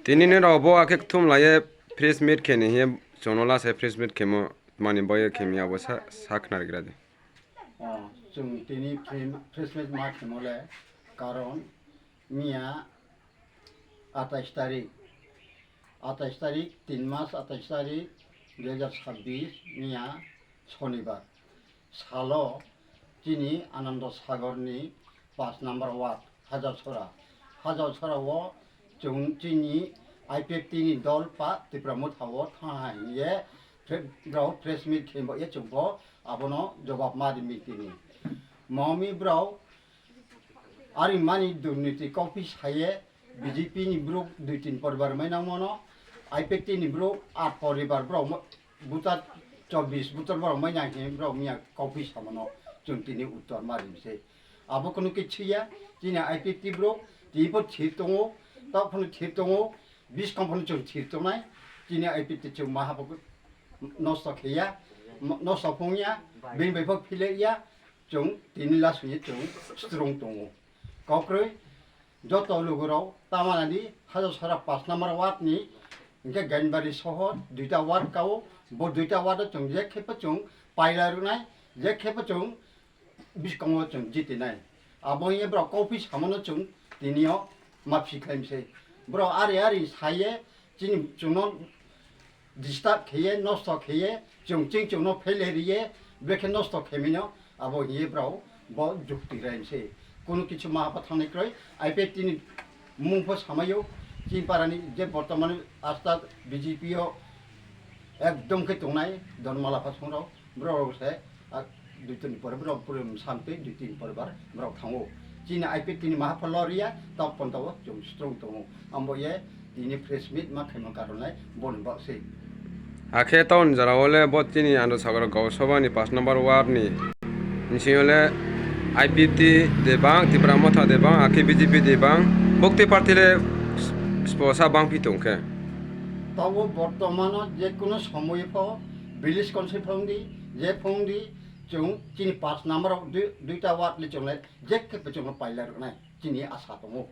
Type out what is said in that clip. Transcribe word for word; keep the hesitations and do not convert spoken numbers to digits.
Tini nrao bo akhe kthumlai ye press meet khe ni hing ye chung no last ye press meet khemo tma ni bo ye khe mi abo sa, sa khnarigra di. Chung tini press meet ma khemo le karon miya আঠাইশ তারিখ, আঠাইশ তারিখ, তিন মাস আঠাইশ তারিখ দুই হাজার ছাব্বিশ, miya sonibar. Salo chini Anando Sagor ni পাঁচ number ward, Hajarsora. Hajarsora wo chung chini I P F T ni dol pa Tipra Motha wo thanng ha hing ye brao press meet khe bo ye chung pho abo no jobab ma ri mi tini. Mami brao Are mani durniti kauphi sa ye B J P ni brouh dui tin poribar mai nangmo no, I P F T ni brouh আট poribar brao mo-, voter চব্বিশ voter brao mai nang hing brao miya kauphi samo no chung tini uttor ma ri mi sei. Abo kuno khe thi ya, chini I P F T brouh tini pho thir tong ou, taoh pho no thir tong ou, buskang pho no chung thir tong nai, chini I P F T chung maha pho nosto khe ya, nosto phong ya, bini bai pho phile ya, chung tini lasong ye chung strong tong ou. Kaukroi, joto lugu rao, tamana di, Hajarsora পাঁচ number ward ni, hing khe Gainbari soho, দুইটা ward ka ou, bo দুইটা ward wo chung je khe pho chung paila ruh nai, je khe pho chung buskang wo chung jiti nai. Abo hing ye brao kauphi samo no chung tini yo ma phi khlai mi sei. Brao are are sa ye, chini chung no disturb khe ye, nosto khe ye, chung ching chung no phele ri ye, brekhe nosto khe mi no, abo hing ye brao bo jukti rai mi sei. Kuno kichu maha pho thanngnai kroi, I P F T ni mmung pho samai ou, chini para ni je bortoman asta B J P yo ekdom khe tongnai, Dharmala Phasong rao, brao rao se, dui tin pore brao pure msam tei dui tin pore bar brao thanng ou. Chini I P F T ni maha pho lori ya, taoh panda wo chung strong tong ou. Abo ye tini press meet ma khaimo karon le bo ni baoh sei. Akhe town jora wo le bo chini Anando Sagor Gaon Sabha ni পাঁচ number ward ni bsing yo le I P F T de bang, Tipra Motha de bang, akhe B J P de bang, bokti party le spo sa bangphi tong khe. Taoh wo bortoman no je kuno somoy pho village council phong di, je phong di, chung chini পাঁচ number wo dui, দুইটা ward le chung le je khe pho chung no paila ruh nai chini asa tong ou.